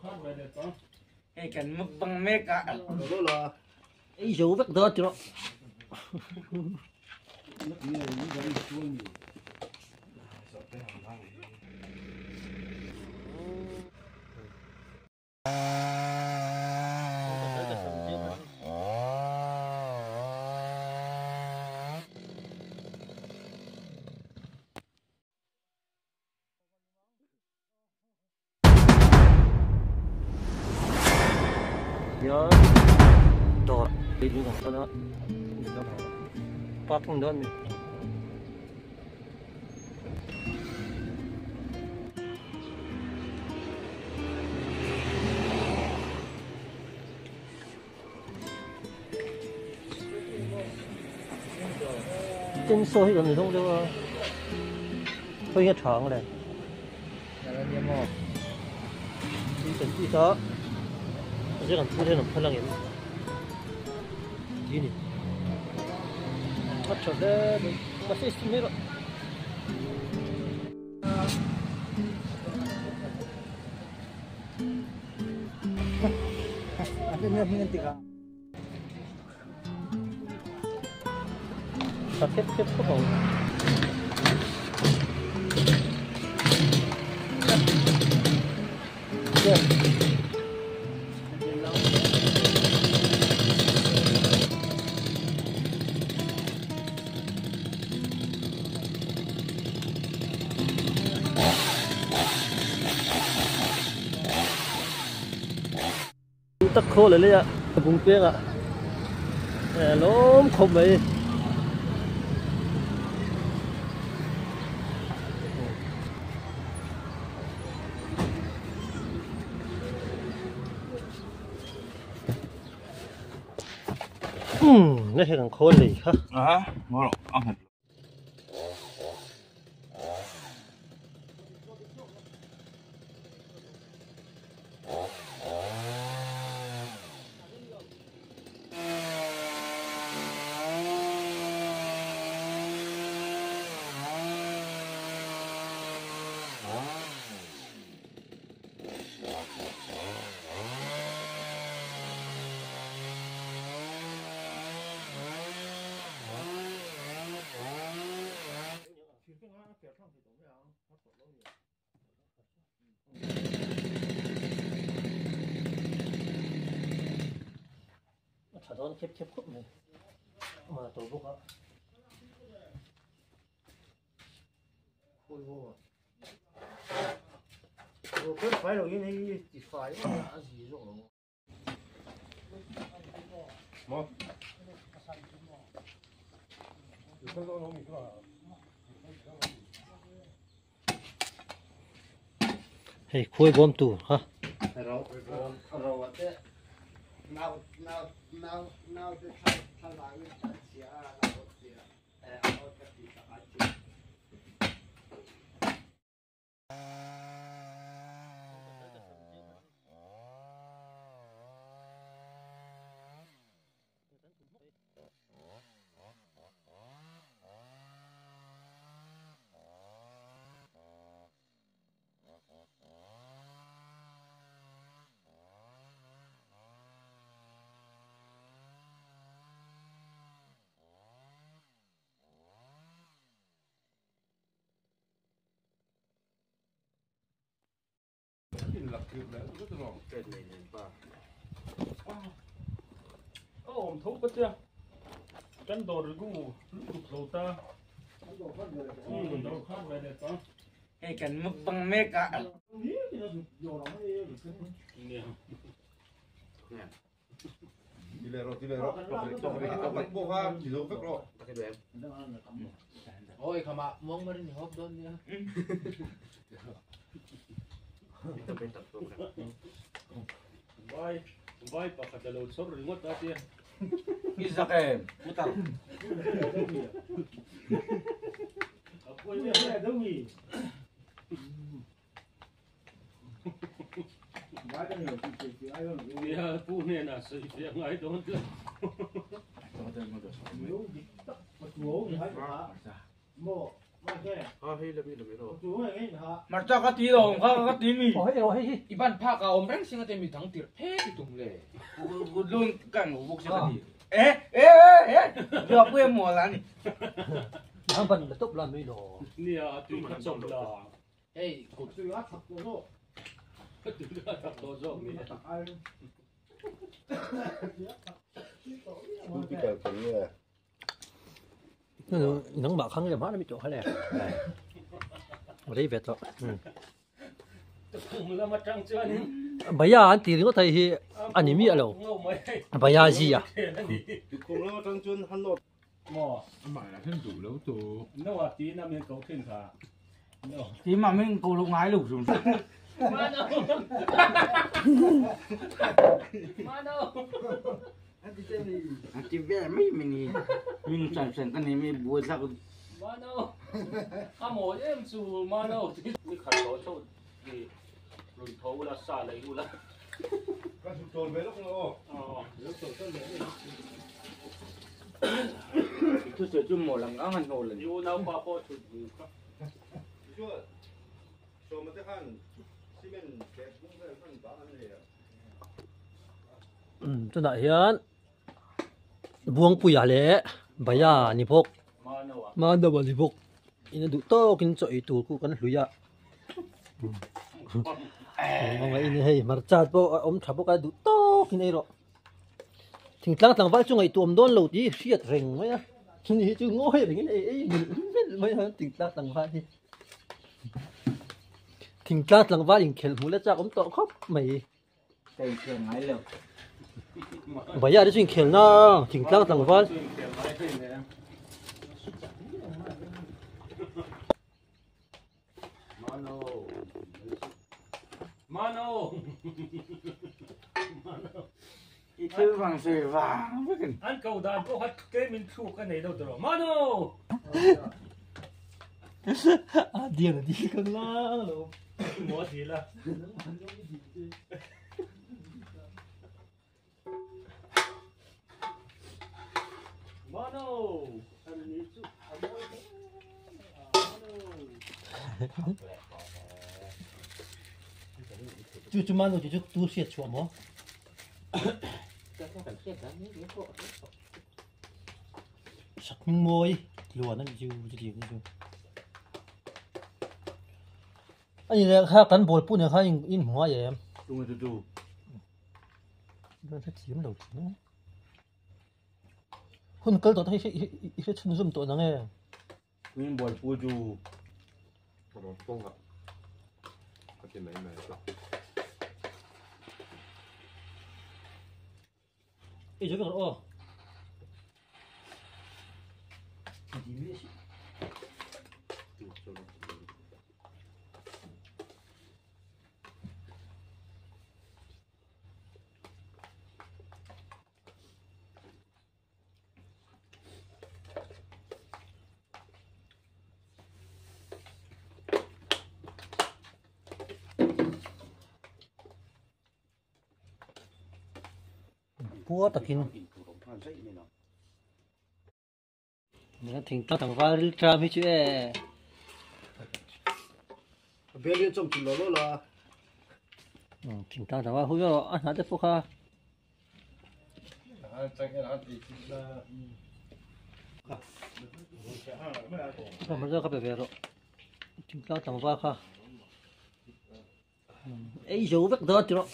Hei kan mukbang mek a. Ei zo vek dawn tiraw. Hian dawr building ang kal a parking dawn a ni. Chainsaw hi kan ni zawng deuh a khawi nge tha ang le tin kan tih ta a zir an phur hian an phal ang em ti a ni a tha hle mai mahse i sim mai rawh. Tha khep khep khawp ang. Tak khaw leh leh a bung peng ah eh lawm khawp mai. Umm na heng ang khawl lei kha. A ngawr a nghet. A tha dawn khep khep khawp mai amah a to bawk a. Hei khuai bawm tur kha. Hei kan mukbang mek a. I zak em putar. Hmarcha ka ti lo kha ka ti mi. Aw hei rawh hei hi. I ban phak a awm reng singa te mi dang tirh phet i tum le. Lun ka ngo bawk sia ka ti. E e e e pui maw la ni. An ban la tawp la nui lo. Nia a tui kha chawp la. Hei kut. Tui a thak tawh zawk. Tui a thak tawh zawk ni. Nangmah kha nge hmana mi tawh kha le. Rei ve tawh. Kum lam atang chuanin. Baya an ti ringawt hei hi a ni miah lo. Baya zia. Kum lam atang chuan han nawt. Maw. Amah lah hian duh lo tu. No a ti na min ko thin kha. No. Ti mà mình cầu lục ngái lục xuống. Mano. Mano. Ti ve mấy mình mình sản sản cái này mình buồn sao. Mano. A maw em chu mano. Ni khat lo chho ni run tho ula sa lei ula. Ka chụp tròn về lúc nữa. Ờ. Thu sửa chung một lần ăn hồ lần. Yu nau pa pawh thut ni kha. Chuan sawma te khan cement bag bung vel khan dah an nei a. Chutah hian Buangpuia leh Baya ni bawk Manawa ni bawk in a duh tawkin chaw ei tur khu kan hlui a in hei hmarcha pawh a awm tha bawk a duh tawkin ei rawh thingtlang tlangval chu ngaihtuah awm dawn lo tih hriat reng mai a chumi hi chu ngawi rengin ei ei hmel hmel mai a thingtlang tlangval hi thingtlang tlangval inkhelh hmuh la chak awm tawh khawp mai. Baya te chu inkhelh na thingtlang tlangval. Mano. Mano. I thil vang sawi vang vek a ni. An ko dan pawh kha tlem in thluk a nei deuh tawh lo. Mano. A dian a dil kang lang lo. Maw a dil a. Mano. An ni chu a mawi hle mai a. Mano. Chu chu mano tih chu tu hriat chhuah maw? Sak hming mawi tluan a nih chu chutiang hi chu. A ni leh kha kan bawl put nen khan in hmu ngai em? Tunge chu chu. Kan hrethiam lo thin a. Hun kal tawh te hi i hre chhunzawm tawh nang e. Min bawl pu chu. Ka ti mai mai a. Ei zo vek rawh aw. Pua takin thingtlang tlangval ril tram hi chu e. Thingtlang tlangval hu erawh a hnah te pawh kha. Ka pe ve rawh thingtlang tlangval kha. Ei zo vek dawn tih rawh.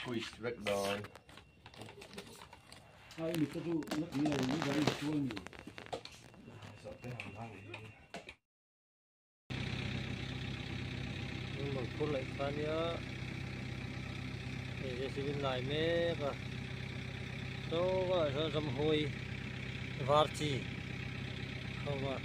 Quiz vek dawn. Mangkhur laih kha nia hei JCB in lai mek a chaw ah chuan ramhuai var chi a awm a.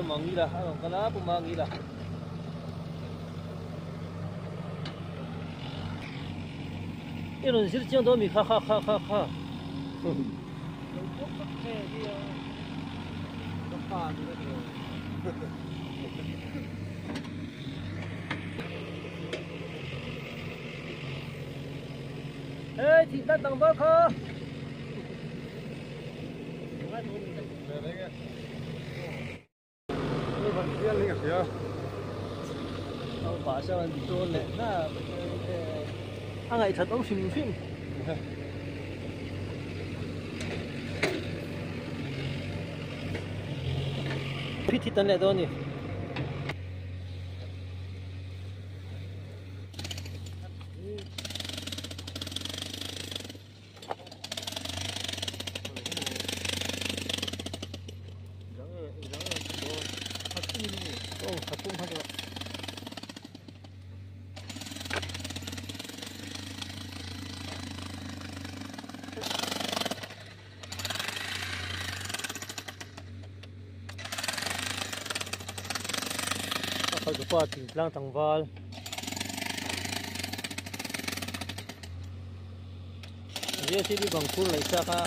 Mangila, anong kala pumangila. 이런 실증도 미 하하하하하. 에이, 진짜 땅바커. A ngày thật ông phim phim PT tân lệ đó nhỉ Pa thing tlang tangval JCB bang phur lai sa kha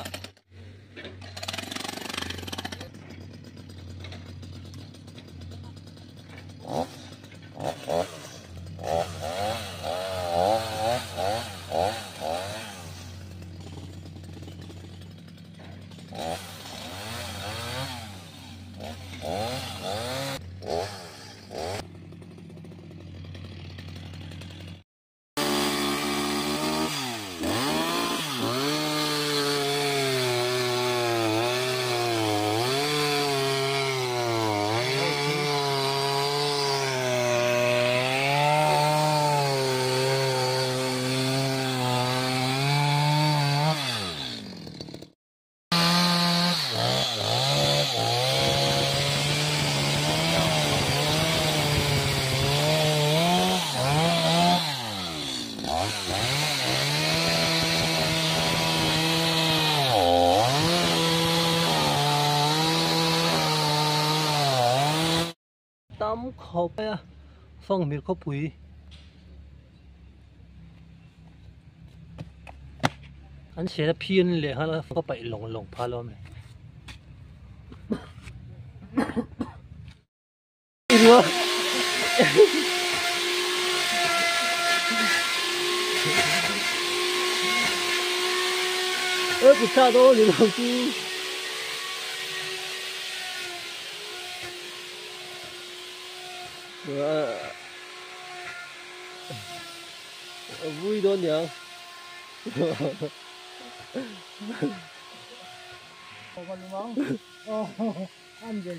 tam khop a phong mir kho pui an se na phian le hala ko pai long long pha lo me iro ơ cụt cha đó thì làm chi vui đó nhỉ. Ăn gì